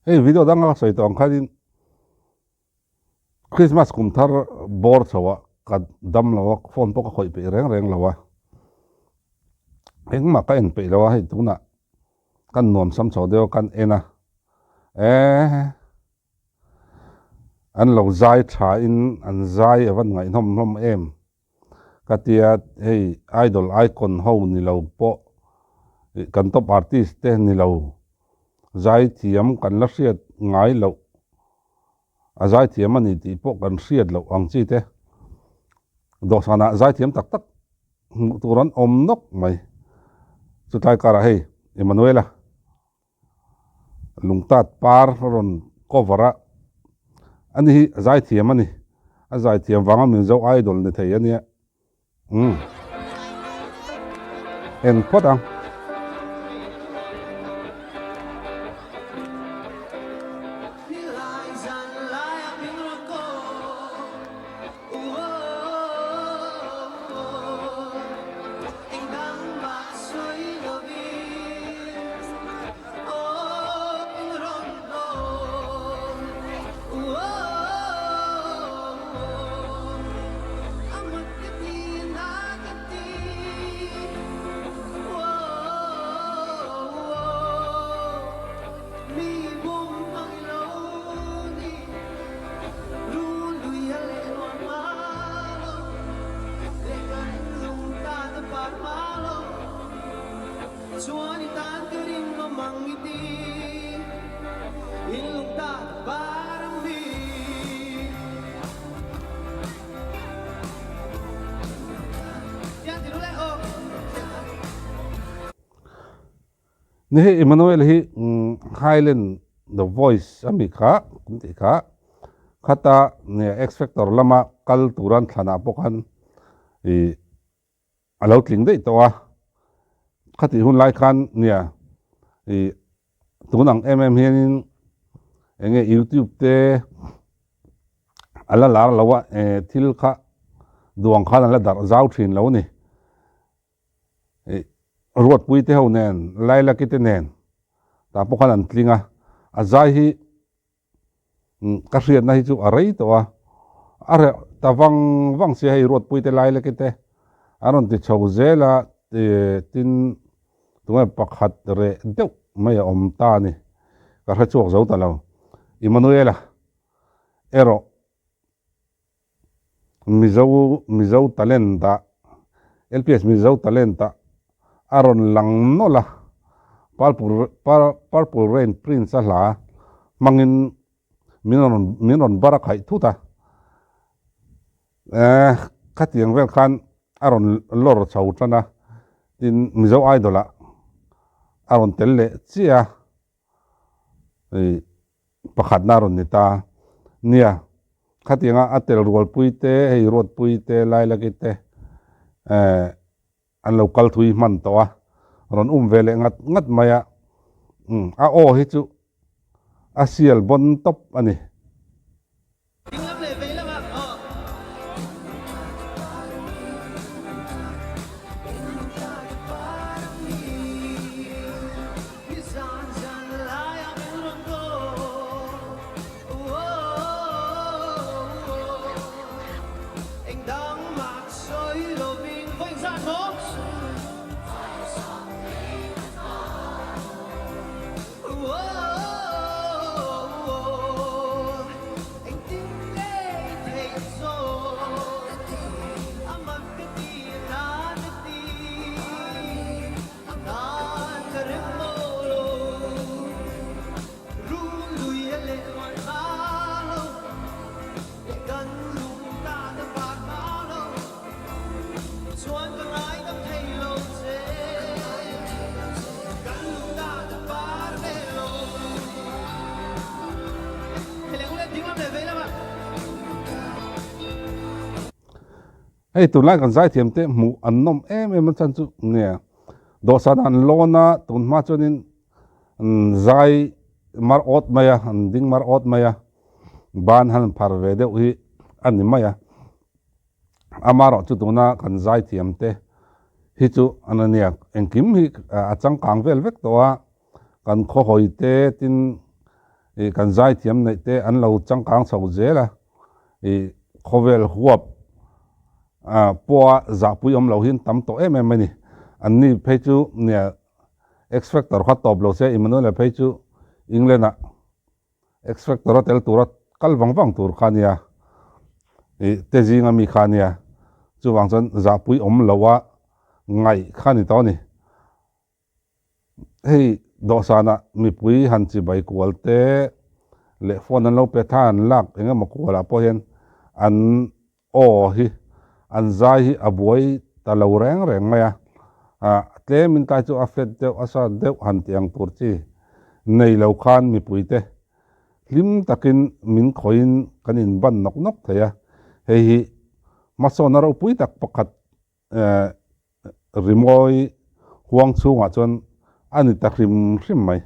Hei video danga ka sawi tawh ang khanin Christmas kum thar bawr chho ah ka dam lo a, phone pawh ka khawih peih reng reng lo a, engmah ka en peih lo a, hei tunah kan nuam sam chho deuh a kan en a, eeh an lo zai tha in an zai a van ngaihnawm hlawm em ka tia, hei idol icon ho ni lo pawh kan top artist te ni lo zai thiam kan la hriat ngai loh. A zaithiam a ni tih pawh kan hriat loh ang chi te. Dawhsanah zaithiam tak tak hmuh tur an awm nawk mai. Chutlai karah hei Emmanuela lungtat par a rawn cover a, ani hi a zaithiam a ni. A zaithiam vanga Mizo Idol ni thei a nia. Umm. En phawt ang. Ni hei Emmanuel hi Highland The Voice a mi kha kan tih kha khata X Factor lama kal turan thlanah pawh khan ih a lo tling daih tawh a, khatih hun lai khan nia ih tun ang em em hianin eng nge youtube te a la lar lo a eh thil kha duang khan a la darh zau thin lo a ni ih Ruatpui te ho nen Lailaki te nen tah pawh khan an tling a, a zai hi Ka hriatna hi chu a rei tawh a, a reh ta vang vang sia hei Ruatpui te lai lek te an rawn ti chho zel a, tin tunge pakhat reh deuh mai a awm ta a ni, ka hre chhuak zo ta lo. Immanuela erawh Mizo Mizo Talent ah LPS Mizo Talent ah a rawn lang nawlh a, Purple Purple Rain Prince a hla hmangin min rawn min rawn bar a khaih thut a, eh khatiang vel khan a rawn lawr chho tan a, tin Mizo Idol ah a rawn tel leh chiah a, ih. Pakhatna a rawn ni ta. Nia, khatianga a tel rualpui te, hei ruatpui te, lailaki te eh an lo kal thui hman tawh a, rawn um ve leh ngat ngat mai a, umm a aw hi chu a sial bawn tawp a ni. Hei tunlai kan zaithiam te hmuh an nawm em em a chan chu nge dawhsan an lawn a tun hma chuanin zai mar awt mai a an ding mar awt mai a ban han phar ve deuh hi a ni mai a. Amaherawh chu tuna kan zaithiam te hi chu an ania engkim hi a changkang vel vek tawh a, kan khawhawi te tin. Ih kan zaithiam neih te an lo changkang chho zel a, ih khawvel huap ah pawha zahpui awm lo hi an tam tawh em em a ni. Anni phei chu nia X Factor kha tawp lo se Emmanuel-a phei chu England-ah X Factor a tel tura kal vang vang tur kha a nia, ih te zinga mi kha a nia. Chuvang chuan zahpui awm loha ngaih kha a ni tawh a ni. Hei dawhsanah mipui han chibai kual te leh phone an lo pe tha an lak eng emaw kualah pawh hian an aw hi an zai hi a buai ta lo reng reng mai a, ah tlemin tlai chu a flat deuh a sa deuh han tih ang tur chi nei lo khan mipui te hlim takin min khawihin kan inban nawk nawk thei a, hei hi hmasawnna ropui tak pakhat Rimawi huang chhungah chuan a ni ta hrim hrim mai.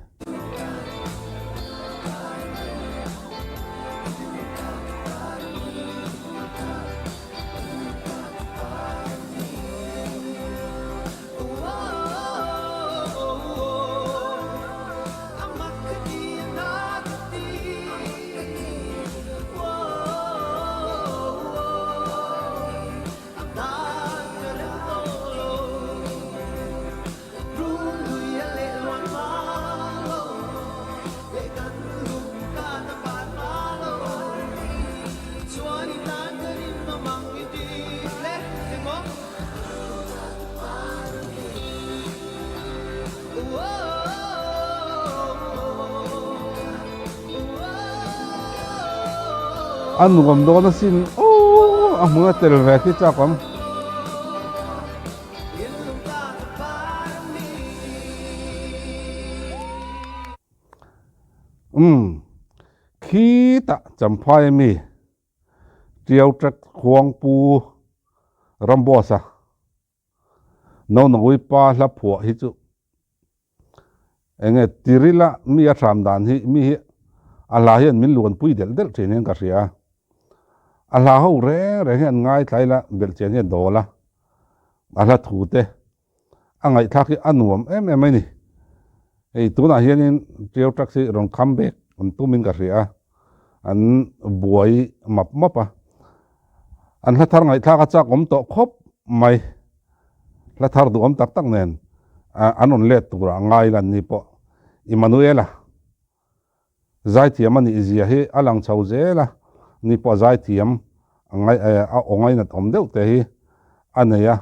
A nuam dawn asin aww a hmun a tel ve khi chak ang. Umm khitah Champhai ami Tiau Trek Khuangpu Ramboss a. Naunawii pa hla phuah hi chu enge tirila mi a hram dan hi mi hi a hla hian min luanpui delh delh thin hian ka hria a, a hla ho reng reng hi an ngaithla ila belhchian hi a dawl a, a hla thu te a ngaihthlak hi a nuam em em a ni. Hei tunah hianin Trio Trucks hi rawn come back an tumin ka hria a, an buai map map a. An hla thar ngaihthlak a chak awm tawh khawp mai. Hla thar duhawm tak tak nen an rawn let turah ngai lan ni pawh Immanuela zaithiam a nih zia hi a lang chho zel a, ni pawh zaithiam a aw ngainat awm deuh te hi a nei a,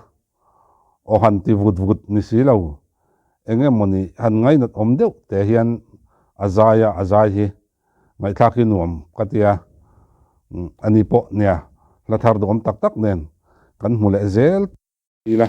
aw han ti vut vut ni si lo, eng emawni han ngainat awm deuh te hian a zai a, a zai hi Ngaihthlak hi nuam ka ti a, ani pawh nia hla thar duhawm tak tak nen kan hmu leh zel ila.